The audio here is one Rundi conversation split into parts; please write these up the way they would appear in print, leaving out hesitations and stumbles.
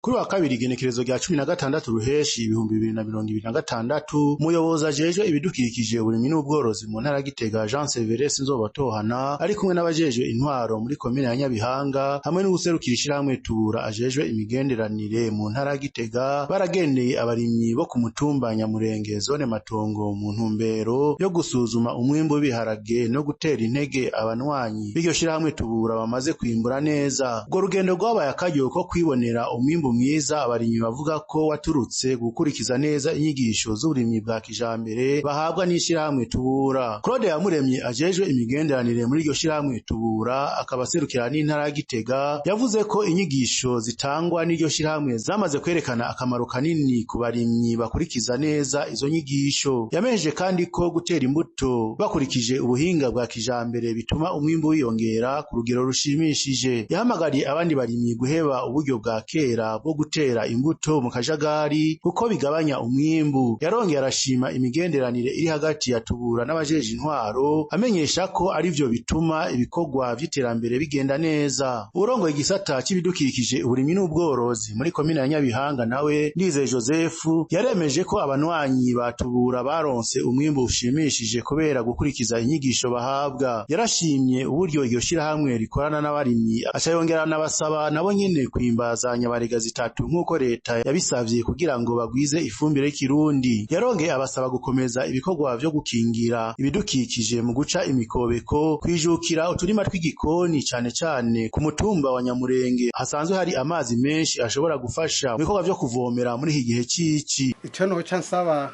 Kuri wa kabiri, igenekerezo rya 16 Ruheshi 2026, umuyobozi ajejwe ibidukikije, uburimyi n'ubworozi mu ntara ya Gitega, Jean Severe Sinzobatohana, ari kumwe n'abajejwe intwaro muri komine ya Nyabihanga hamwe n'uwuserukira ishirahamwe Tura ajejwe imigenderanire mu ntara ya Gitega, baragendeye abarimyi bo ku mutumba Nyamurenge, zone Matongo, mu ntumbero yo gusuzuma umwimbu w'ibiharage no gutera intege abanywanyi b'iryo shirahamwe Tubura bamaze kwimbura neza. Urwo rugendo rwabaye akaryo ko kwibonera umwimbu mwiza abarimyi bavuga ko waturutse gukurikiza neza inyigisho z'uburimyi bwa kijambere bahabwa n'ishirahamwe Tubura. Claude Yamuremye ajejwe imigenderanire muri iryo shirahamwe Tubura, akaba aserukira n'intara ya Gitega, yavuze ko inyigisho zitangwa n'iryo shirahamwe zamaze kwerekana akamaro kanini ku barimyi bakurikiza neza izo nyigisho. Yamenyesheje kandi ko gutera imbuto bakurikije ubuhinga bwa kijambere bituma umwimbu wiyongera ku rugero rushimishije. Yahamagariye abandi barimyi guheba uburyo bwa kera bwo gutera imbuto mu kajagari kuko bigabanya umwimbu. Yarongeye arashima imigenderanire iri hagati ya Tubura n'abajeje intwaro, amenyesha ko arivyo bituma ibikorwa vy'iterambere bigenda neza. Uwurongoye igisata c'ibidukikije, uburimyi n'ubworozi muri komine ya Nyabihanga nawe, Ndizeye Joseph, yaremeje ko abanywanyi ba Tubura baronse umwimbu ushimishije kubera gukurikiza inyigisho bahabwa. Yarashimye uburyo iryo shirahamwe rikorana n'abarimyi, aca yongera anabasaba nabo nyene kwimbaza nyabarega zitatu nk'uko leta yabisavye kugira ngo bagwize ifumbire y'ikirundi. Yarongeye abasaba gukomeza ibikorwa vyo gukingira ibidukikije mu guca imikobeko, kwijukira uturima tw'igikoni, cane cane ku mutumba wa Nyamurenge hasanzwe hari amazi menshi ashobora gufasha mu bikorwa vyo kuvomera muri iki gihe c'ici. Icyo noca nsaba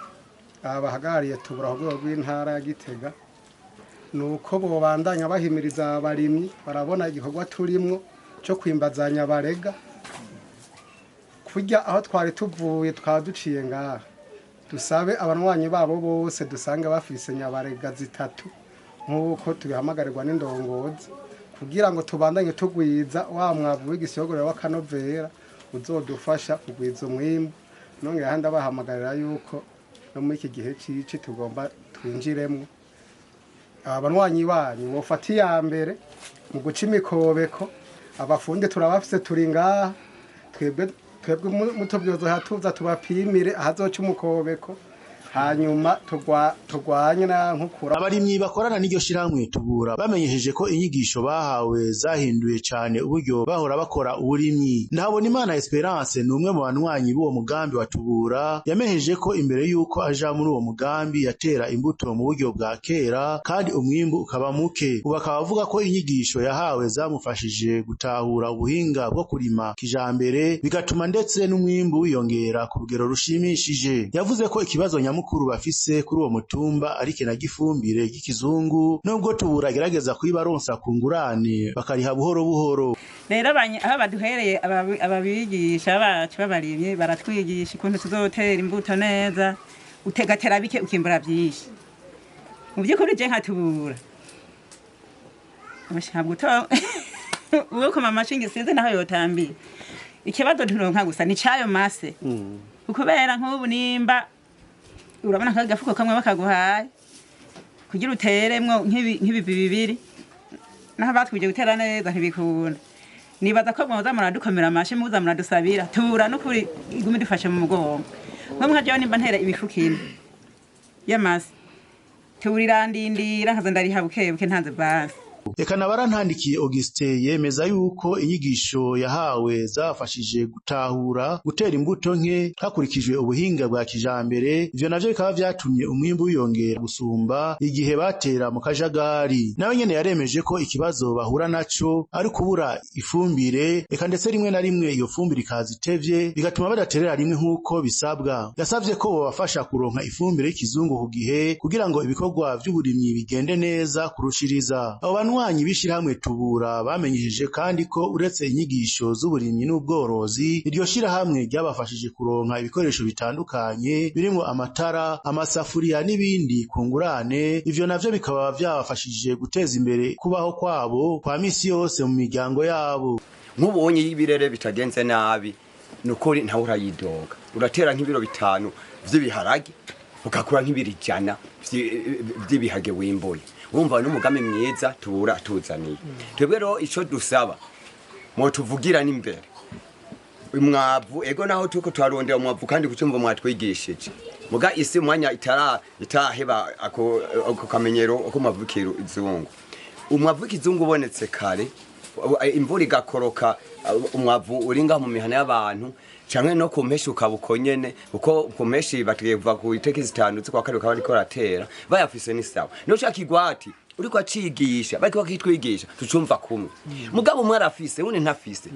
abahagarariye Tubura ku rwego rw'intara ya Gitega ni uko bobandanya bahimiriza abarimyi. Barabona igikorwa turimwo cyo kwimbazanya barega kurya aho twari tuvuye, twaba duciye ngaha. Dusabe abanywanyi babo bose dusange bafise nyabarega zitatu nk'uko tubihamagarirwa n'indongozi, kugira ngo tubandanye tugwiza wa mwavu w'igisiyogorero w'akanovera uzodufasha kugwiza umwimbu. Nongera handi abahamagarira yuko no muri iki gihe cici tugomba twinjiremwo, abanywanyi banyu bofata iya mbere mu guca imikobeko. Abafundi turabafise, turi ngaha twebwe. Twebwe mutubyozo tuza tubapimire ahazoca umukobeko, hanyuma turwanye na nkukura. Abarimyi bakorana n'iryo shirahamwe Tubura bamenyesheje ko inyigisho bahawe zahinduye cane uburyo bahora bakora uburimyi. Ntabonimana Esperance ni umwe mu banywanyi b'uwo mugambi wa Tubura. Yamenyesheje ko imbere y'uko aja muri uwo mugambi yatera imbuto mu buryo bwa kera kandi umwimbu ukaba muke. Ubu akaba avuga ko inyigisho yahawe zamufashije gutahura ubuhinga bwo kurima kijambere, bigatuma ndetse n'umwimbu wiyongera ku rugero rushimishije. Yavuze ko ikibazo nyamukuru bafise kuri uwo mutumba ari ikena ry'ifumbire ry'ikizungu, nubwo Tubura agerageza kuyibaronsa ku ngurane bakariha buhoro buhoro. Rero aho baduhereye, ababigisha bacu b'abarimyi baratwigisha ukuntu tuzotera imbuto neza, utegatera bike ukimbura byinshi. Mu by'ukuri je nkatubura ntabwo uwo amashingi sinzi naho yotambiye. Ikibazo turonka gusa ni cayo mase, kubera nk'ubu nimba urabona nk'agafuko kamwe bakaguhaye kugira uteremwo nk'ibivi bibiri, naho batwije gutera neza ntibikunda. Nibaza ko mwoza muradukomera amashi, muza muradusabira Tubura n'ukuri igume idufashe mu mugongo. Nko nka jewe nimba ntera imifuko ine y'amase, Tubura irandindira nkaza ndariha buke buke ntanze basi. Eka na Barantandikiye Augustin yemeza yuko inyigisho yahawe zafashije gutahura gutera imbuto nke hakurikijwe ubuhinga bwa kijambere. Ivyo navyo bikaba vyatumye umwimbu wiyongera gusumba igihe batera mu kajagari. Nawe nyene yaremeje ko ikibazo bahura naco ari kubura ifumbire, eka ndetse rimwe na rimwe iyo fumbire ikaza itevye, bigatuma badaterera rimwe nk'uko bisabwa. Yasavye ko bobafasha kuronka ifumbire y'ikizungu ku gihe kugira ngo ibikorwa vy'uburimyi bigende neza kurushiriza. Abo banywanyi b'ishirahamwe Tubura bamenyesheje kandi ko uretse inyigisho z'uburimyi n'ubworozi, iryo shirahamwe ryabafashije kuronka ibikoresho bitandukanye birimwo amatara, amasafuriya n'ibindi ku ngurane. Ivyo navyo bikaba vyabafashije guteza imbere kubaho kwabo kwa misi yose mu miryango yabo. Nk'ubonye iyo ibirere bitagenze nabi, ni ukuri ntawe urayidoga. Uratera nk'ibiro 5 vy'ibiharage, ugakura nk'ibiro 100 vy'ibiharage wimbuye. Urumva n'umugambi mwiza Tubura tuzaniye. Twebwe rero ico dusaba, mwotuvugira n'imbere. Umwavu, ego, naho tuko twarondera umwavu kandi kucumva mwatwigishije, muga isi umwanya itara itaheba ako kamenyero ko umwavu w'ikizungu. Umwavu w'ikizungu ubonetse kare, imvura igakoroka, umwavu uri ngaho mu mihana y'abantu canke no ku mpeshi ukaba uko nyene, kuko ku mpeshi bategereje kuva ku itariki 5 z'ukwa kabiri bakaba bariko baratera bayafise. Ni sawa, no ca kigwati uriko acigisha, bariko bakitwigisha, tucumva kumwe. Mugabo umwe arafise, uwundi ntafise.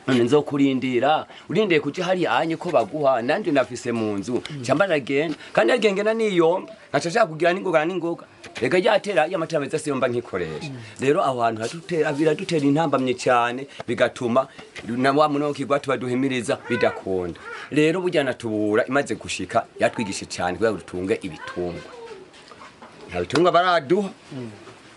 None nzokurindira urindiye kuja hariya anye ko baguha, nanje nafise mu nzu, camba ndagenda kandi agengena niyomba nkaca nshaka kugira n'ingoga na n'ingoga. Rega ryatera iyo amatara meza siyo mba nkikoresha. Rero aho hantu hadutera, biradutera intambamye cyane, bigatuma na wa muno kigwati baduhimiriza bidakunda. Rero burya natubura imaze gushika yatwigishe cyane kugira ngo dutunge ibitungwa. Nta bitungwa baraduha,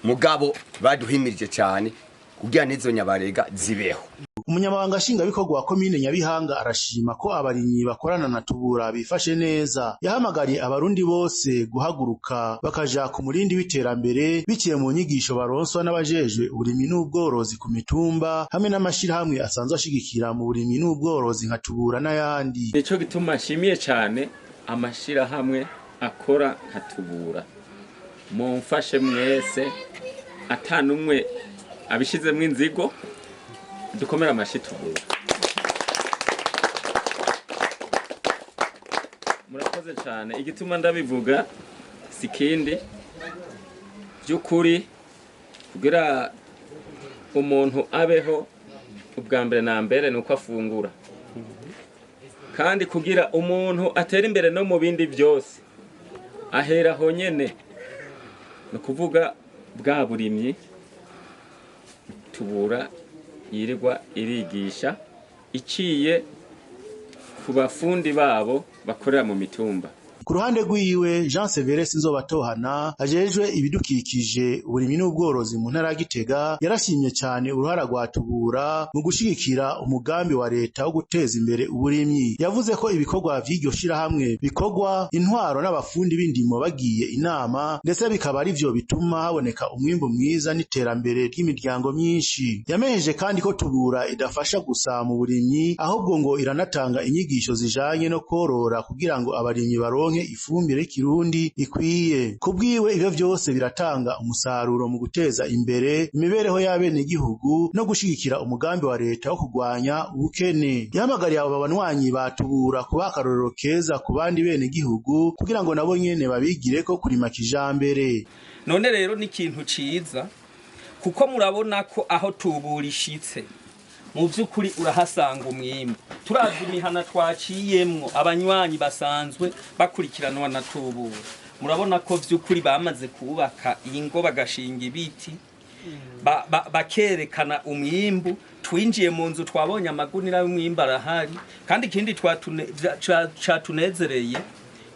mugabo baduhimirije cyane kugira n'izo nyabarega zibeho. Umunyamabanga nshingwabikorwa wa komine Nyabihanga arashima ko abarimyi bakorana na Tubura bifashe neza. Yahamagariye abarundi bose guhaguruka bakaja ku murindi w'iterambere biciye mu nyigisho baronswa n'abajejwe uburimyi n'ubworozi ku mitumba hamwe n'amashirahamwe asanzwe ashigikira mu burimyi n'ubworozi nka Tubura n'ayandi. Nico gituma nshimiye cyane amashirahamwe akora nka Tubura. Mumfashe mwese, atanumwe abishizemwo inzigo, dukomere amashi Tubura. Murakoze cyane. Igituma ndabivuga si kindi, by'ukuri kugira umuntu abeho, ubwa mbere na mbere ni uko afungura, kandi kugira umuntu atere imbere no mu bindi byose ahera aho nyene, ni ukuvuga bwa burimyi Tubura yirirwa irigisha iciye ku bafundi babo bakorera mu mitumba. Ku ruhande rwiwe, Jean Severe Sinzobatohana ajejwe ibidukikije, uburimyi n'ubworozi mu ntara ya Gitega yarashimye cyane uruhara rwa Tubura mu gushigikira umugambi wa leta wo guteza imbere uburimyi. Yavuze ko ibikorwa vy'iryo shirahamwe bikorwa intwaro n'abafundi b'indimo bagiye inama, ndetse bikaba ari vyo bituma haboneka umwimbu mwiza n'iterambere ry'imiryango myinshi. Yamenyesheje kandi ko Tubura idafasha gusa mu burimyi, ahubwo ngo iranatanga inyigisho zijanye no korora kugira ngo abarimyi baronke ifumbire y'ikirundi ikwiye. Kubwiwe, ivyo vyose biratanga umusaruro mu guteza imbere imibereho y'abenegihugu no gushigikira umugambi wa leta wo kurwanya ubukene. Yahamagariye abo banywanyi batubura kuba akarorero keza ku bandi benegihugu kugira ngo nabo nyene babigireko kurima kijambere. None rero ni ikintu ciza, kuko murabona ko aho Tubura ishitse mu by'ukuri urahasanga umwimbu. Turazi imihana twaciyemwo, abanywanyi basanzwe bakurikiranwa na Tubura, murabona ko by'ukuri bamaze kubaka ingo, bagashinga ibiti, bakerekana umwimbu. Twinjiye mu nzu twabonye amagunira y'umwimbu arahari. Kandi ikindi catunezereye,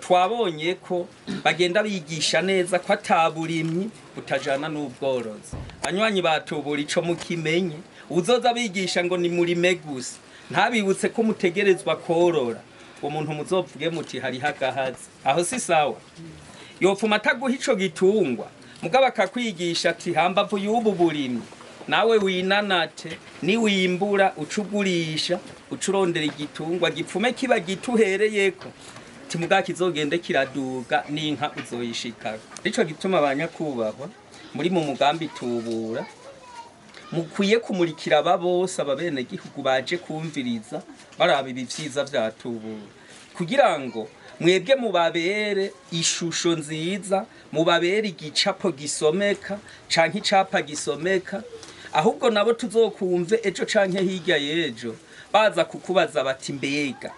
twabonye ko bagenda bigisha neza ko ataburimyi butajana n'ubworozi. Banywanyi batubura, ico mukimenye, uzoza bigisha ngo ni murime gusa ntabibutse ko mutegerezwa korora, uwo muntu muzovuge muti hariho agahazi aho, si sawa. Yopfuma ataguha ico gitungwa, mugabo akakwigisha ati hambavu y'ubu burimyi nawe winanate, niwimbura uca ugurisha, uca urondera igitungwa gipfume kiba gito uhereyeko, timuga kizogende kiraduga n'inka uzoyishikako. Nico gituma abanyakubahwa muri mu mugambi Tubura mukwiye kumurikira aba bose, ababenegihugu baje kumviriza baraba ibi vyiza vya Tubura, kugira ngo mwebwe mubabere ishusho nziza, mubabere igicapo gisomeka canke icapa gisomeka. Ahubwo nabo tuzokumve ejo canke hirya y'ejo baza kukubaza bati: "Mbega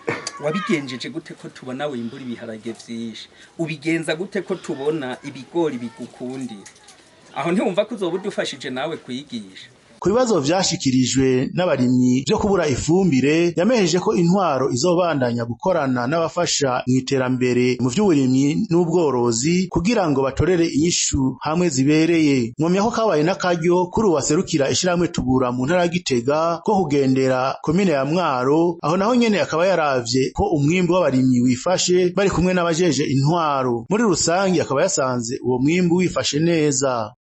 wabigenjeje gute ko tubona wimbura ibiharage vyinshi? Ubigenza gute ko tubona ibigori bigukundira?" Aho ntiwumva ko uzoba udufashije nawe kwigisha? Ku bibazo vyashikirijwe n'abarimyi vyo kubura ifumbire, yamenyesheje ko intwaro izobandanya gukorana n'abafasha mu iterambere mu vy'uburimyi n'ubworozi kugira ngo batorere inyishu hamwe zibereye. Mwomya ko kabaye n'akaryo kuri uwaserukira ishirahamwe Tubura mu ntara ya Gitega ko kugendera komine ya Mwaro, aho naho nyene akaba yaravye ko umwimbu w'abarimyi wifashe bari kumwe n'abajeje intwaro. Muri rusangi akaba yasanze uwo mwimbu wifashe neza.